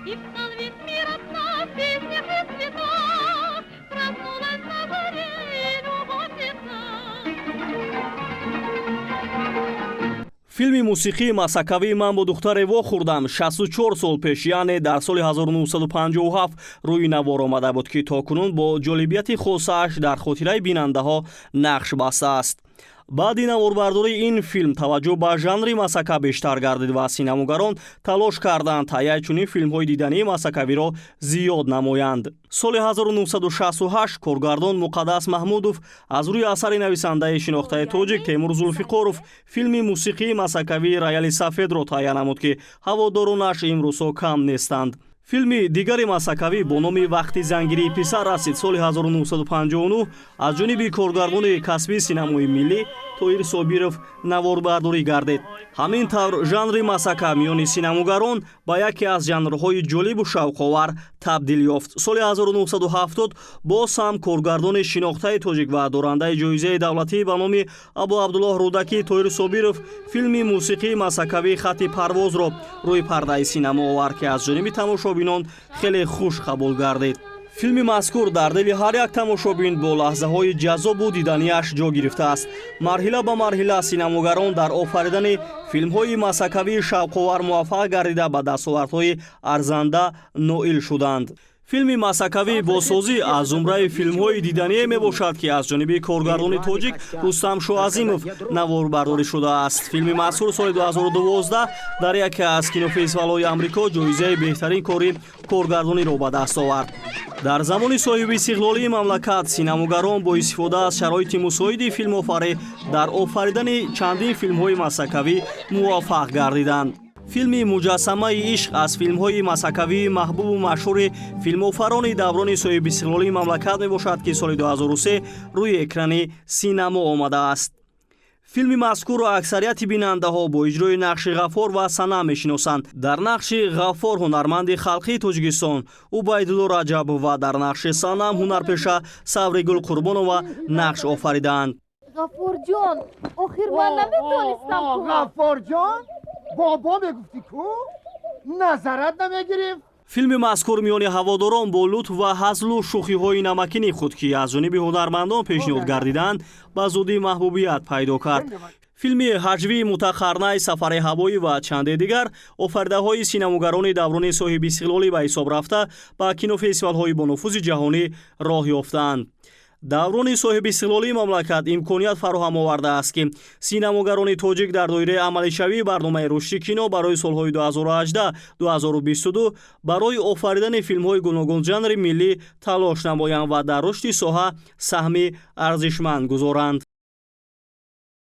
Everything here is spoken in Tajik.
И встал весь мир от сна в песнях и цветах. Проснулась на заре и любовь в сердцах. Филми мусиқии масакавии «Ман бо духтаре вохӯрдам» 64 сол пеш, яъне дар соли 1957 рӯи навор омада буд, ки то кунун бо ҷолибияти хосааш дар хотираи бинандаҳо нақш бастааст. Баъди наворбардории ин филм таваҷҷӯҳ ба жанри масака бештар гардид ва синамогарон талош карданд, таҳияи чунин филмҳои дидании масакавиро зиёд намоянд. Соли 1968 коргардон Муқаддас Маҳмудов аз рӯи асари нависандаи шинохтаи тоҷик Темур Зулфиқоров филми мусиқии масакавии «Рояли сафедро» таҳия намуд, ки ҳаводоронаш имрӯзҳо кам нестанд. Филми дигари масакавӣ бо номи «Вақти зангирии писар расид» соли 1959 аз ҷониби коргардони касбии синамои миллӣ Тоҳир Собиров наворбардорӣ гардид. Ҳамин тавр, жанри масака миёни синамогарон ба яке аз жанрҳои ҷолибу шавқовар табдил ёфт. Соли 1970 боз ҳам коргардони шинохтаи тоҷик ва дорандаи ҷоизаи давлатӣ ба номи Абу Абдуллоҳ Рӯдакӣ Тоҳир Собиров филми мусиқии масакавии «Хати парвозро» рӯи пардаи синамо овард, ки аз ҷониби тамошобинон хеле хуш қабул гардид. Филми мазкур дар дили ҳар як тамошобин бо лаҳзаҳои ҷаззобу диданиаш ҷо гирифтааст. Марҳила ба марҳила синамогарон дар офаридани филмҳои масакавии шавқовар муваффақ гардида, ба дастовардҳои арзанда ноил шуданд. Филми масакавии «Бозсозӣ» аз зумраи филмҳои дидание мебошад, ки аз ҷониби коргардони тоҷик Рустам Шоазимов наворбардорӣ шудааст. Филми мазкур соли 2012 дар яке аз кинофестивалҳои Амрико ҷоизаи беҳтарин кори коргардониро ба даст овард. Дар замони соҳибистиқлолии мамлакат синамогарон бо истифода аз шароити мусоиди филмофарӣ дар офаридани чандин филмҳои масакавӣ муваффақ гардиданд. Филми «Муҷассамаи ишқ» аз филмҳои масакавии маҳбубу машҳури филмофарони даврони соҳибистиқлолии мамлакат мебошад, ки соли 2003 рӯи экрани синамо омадааст. Филми мазкурро аксарияти бинандаҳо бо иҷрои нақши Ғаффор ва Санам мешиносанд. Дар нақши Ғаффор ҳунарманди халқии Тоҷикистон Убайдулло Раҷабов ва дар нақши Санам ҳунарпеша Савригул Қурбонова нақш офаридаанд. Ғаффорҷон, охир ман наметонистам. Ғаффорҷон, бобо мегуфтӣ ку, назарат намегирифт. Филми мазкур миёни ҳаводорон бо лутф ва ҳазлу шӯхиҳои намакини худ, ки аз ҷониби ҳунармандон пешниҳод гардиданд, ба зудӣ маҳбубият пайдо кард. Филми ҳаҷвии «Мутақарнай», «Сафари ҳавоӣ» ва чанде дигар офаридаҳои синамогарони даврони соҳибистиқлолӣ ба ҳисоб рафта, ба кинофестивалҳои бонуфузи ҷаҳонӣ роҳ ёфтаанд. Даврони соҳибистиқлолии мамлакат имконият фароҳам овардааст, ки синамогарони тоҷик дар доираи амалишавии барномаи рушди кино барои солҳои 2018-2022 барои офаридани филмҳои гуногунжанри миллӣ талош намоянд ва дар рушди соҳа саҳми арзишманд гузоранд.